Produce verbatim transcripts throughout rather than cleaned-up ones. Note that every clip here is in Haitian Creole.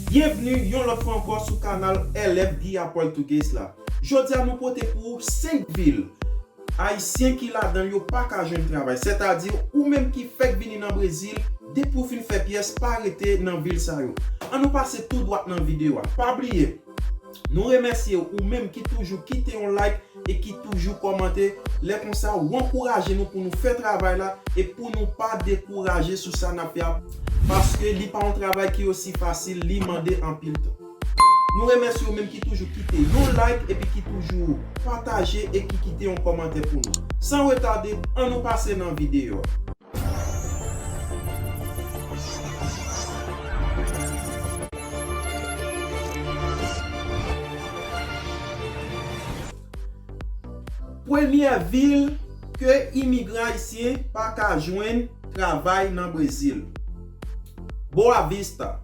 Byenvni yon lòt fwa ankò sou kanal L F Guia Português la. Jodi a nou pote pou ou senk vil Ayisyen ki ladan l yo pa ka jwenn travay. Sètadi, ou menm ki fèk vini nan Brezil, depi w fin fè pyès, pa rete nan vil sa yo. Ann nou pase tou dwat nan videyo a. Pa bliye, nou remèsye ou menm ki toujou kite yon like e ki toujou kòmante. Lè konsa, w ankouraje nou pou nou fè travay la e pou nou pa dekouraje sou sa n ap fè a, paske li pa yon travay ki osi fasil, li mande anpil tan. Nou remèsye ou menm ki toujou kite yon like epi ki toujou pataje e ki kite yon kòmantè pou nou. San retade, ann nou pase nan videyo a. Premyè vil ke imigran ayisyen pa ka jwenn travay nan Brezil, Boa Vista.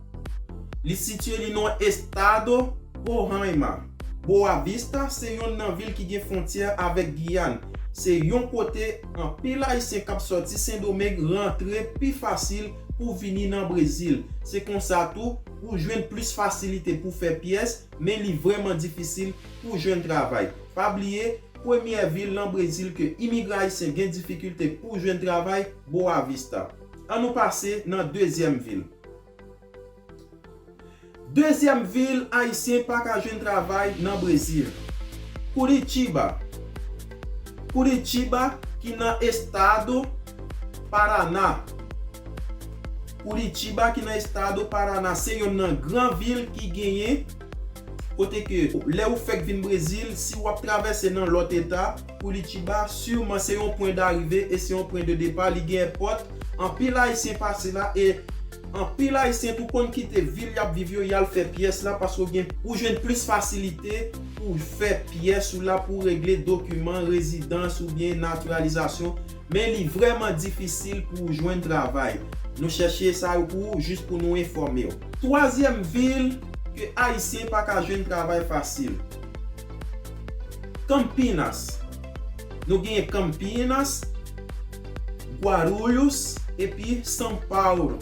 Li sitiye li nan estado Roraima. Boa Vista se yonn nan vil ki gen fwontyè avèk Giyàn. Se yon kote anpil Ayisyen k ap sòti Sendomeng rantre pi fasil pou vini nan Brezil. Se konsa tou, ou jwenn plis fasilite pou fè pyès, men li vrèman difisil pou jwenn travay. Pa bliye, premyè vil nan Brezil ke imigran ayisyen gen difikilte pou jwenn travay, Boa Vista. Ann nou pase nan dezyèm vil. Dezyèm vil ayisyen pa ka jwenn travay nan Brezil, Curitiba. Curitiba ki nan estado Paraná. Curitiba ki nan estado Paraná se yonn nan gran vil ki genyen, kote ke lè ou fèk vin Brezil, si w ap travèse nan lòt eta, Curitiba siman se yon pwen darive e se yon pwen de depa. Li gen èpòt, anpil Ayisyen pase la e anpil Ayisyen tou konn kite vil y ap viv yo, y al fè pyès la, paske w gen, ou jwenn plis fasilite pou fè pyès ou la, pou regle dokiman rezidans oubyen natiralizasyon. Men li vrèman difisil pou w jwenn travay. Nou chèche sa yo pou ou, jis pou nou enfòme w. Twazyèm vil ke Ayisyen pa ka jwenn travay fasil, Campinas. Nou genyen Campinas, Guarulhos epi São Paulo.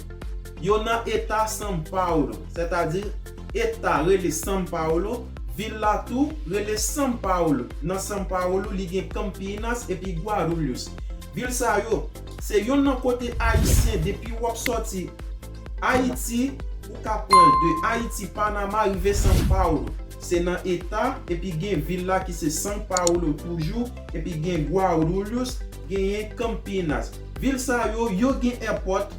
Yo nan eta São Paulo, sètadi eta rele São Paulo, vil la tou rele São Paulo. Nan São Paulo, li gen Campinas epi Guarulhos. Vil sa yo, se yonn nan kote Ayisyen, depi w ap sòti Ayiti, ou ka pran l de Ayiti, Panama, rive São Paulo. Se nan eta, epi gen vil la ki se São Paulo toujou, epi gen Guarulhos, genyen Campinas. Vil sa yo, yo gen èpòt,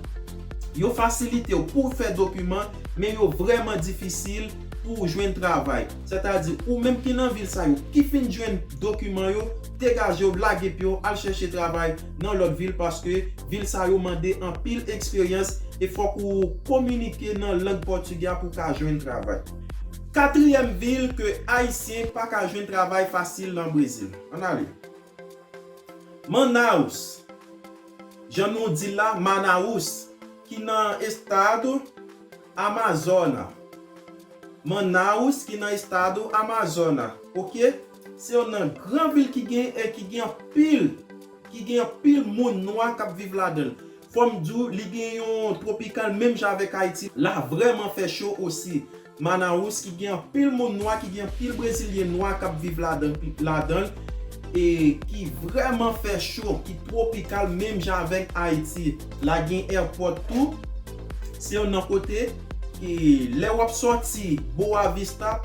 yo fasilite w pou w fè dokiman, men yo vrèman difisil pou w jwenn travay. Sètadi, ou menm ki nan vil sa yo, ki fin jwenn dokiman yo, degaje w, lage pye w, al chèche travay nan lòt vil, paske vil sa yo mande anpil eksperyans e fòk ou kominike nan lang pòtigè a pou w ka jwenn travay. Katriyèm vil ke Ayisyen pa ka jwenn travay fasil nan Brezil. Ann ale. Manaus. Jan nou di l la, Manaus, ki nan estado Amazônia. Manaus, ki nan estado Amazônia. Oke? Se yon nan gran vil ki gen, e ki gen anpil, ki gen anpil moun nwa k ap viv ladan l. Fò m di w, li gen yon twopikal menm jan avèk Ayiti. La vrèman fè cho osi. Manaus ki gen anpil moun nwa, ki gen anpil brezilyen nwa k ap viv ladan, ladan l, e ki vrèman fè cho, ki twopikal menm jan avèk Ayiti. La gen èpòt tou. Se yon nan kote ki, lè w ap sòti Boa Vista,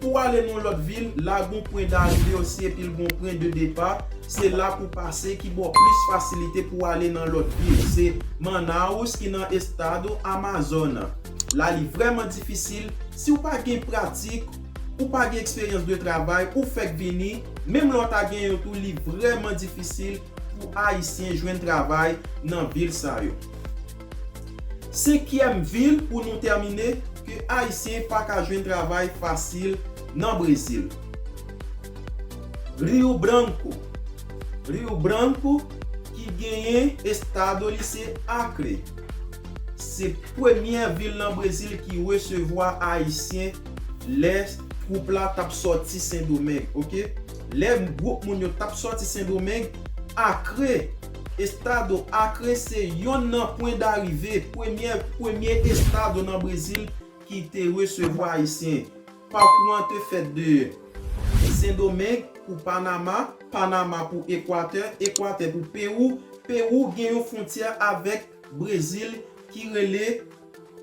pou w ale nan lòt vil, la gon pwen darive osi, epi l gon pwen de depa. Se la pou w pase ki ba w plis fasilite pou w ale nan lòt vil. Se Manaus ki nan estado Amazônia. La li vrèman difisil. Si w pa gen pratik, ou pa gen eksperyans de travay, ou fèk vini, menm lè w ta genyen tou, li vrèman difisil pou Ayisyen jwenn travay nan vil sa yo. Senkyèm vil pou nou tèmine, ke Ayisyen pa ka jwenn travay fasil nan Brezil. Rio Branco. Rio Branco ki genyen estado li se Acre. Se premyè vil nan Brezil ki resevwa Ayisyen lè twoup la t ap sòti Sendomeng, oke? Lè gwoup moun yo t ap sòti Sendomeng, Acre, estado Acre se yonn nan pwen darive, premyè, premye estado nan Brezil ki te resevwa Ayisyen. Pakou an te fèt de Sendomeng pou Panama, Panama pou Ekwatè, Ekwatè pou Pewou, Pewou gen yon fwontyè avèk Brezil ki rele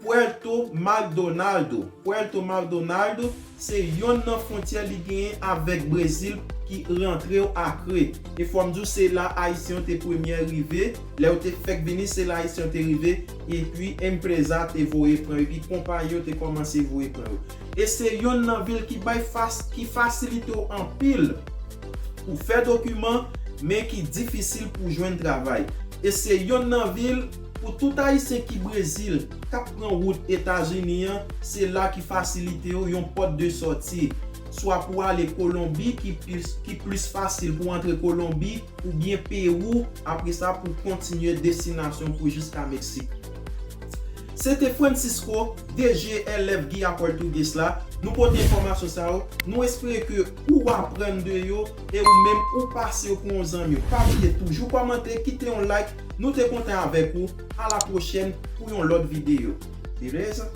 Puerto Maldonado. Puerto Maldonado se yonn nan fwontyè li genyen avèk Brezil ki rantre w Akre. E fò m di w se la Ayisyen yo te premyè rive. Lè yo te fèk vini, se la Ayisyen yo te rive. Epi empreza te voye pran yo, epi konpayi yo te kòmanse voye pran yo. E se yonn nan vil ki bay fas, ki fasilite w anpil pou fè dokiman, men ki difisil pou jwenn travay. E se yonn nan vil pou tout Ayisyen ki Brezil, k ap pran wout Etazini an, se la ki fasilite yo yon pòt de sòti. Swa pou ale Kolonbi, ki plis, ki plis fasil pou antre Kolonbi, oubyen Pewou, apre sa pou kontinye destinasyon pou jiska Meksik. Se te Francisco, D G L F Guia Português la. Nou pote enfòmasyon sa yo. Nou espere ke ou aprann de yo e ou menm ou pase yo pou yon zanmi w. Pa bliye toujou kòmante, kite yon like. Nou te kontan avèk ou. A la pwochèn pou yon lòt videyo. Beleza?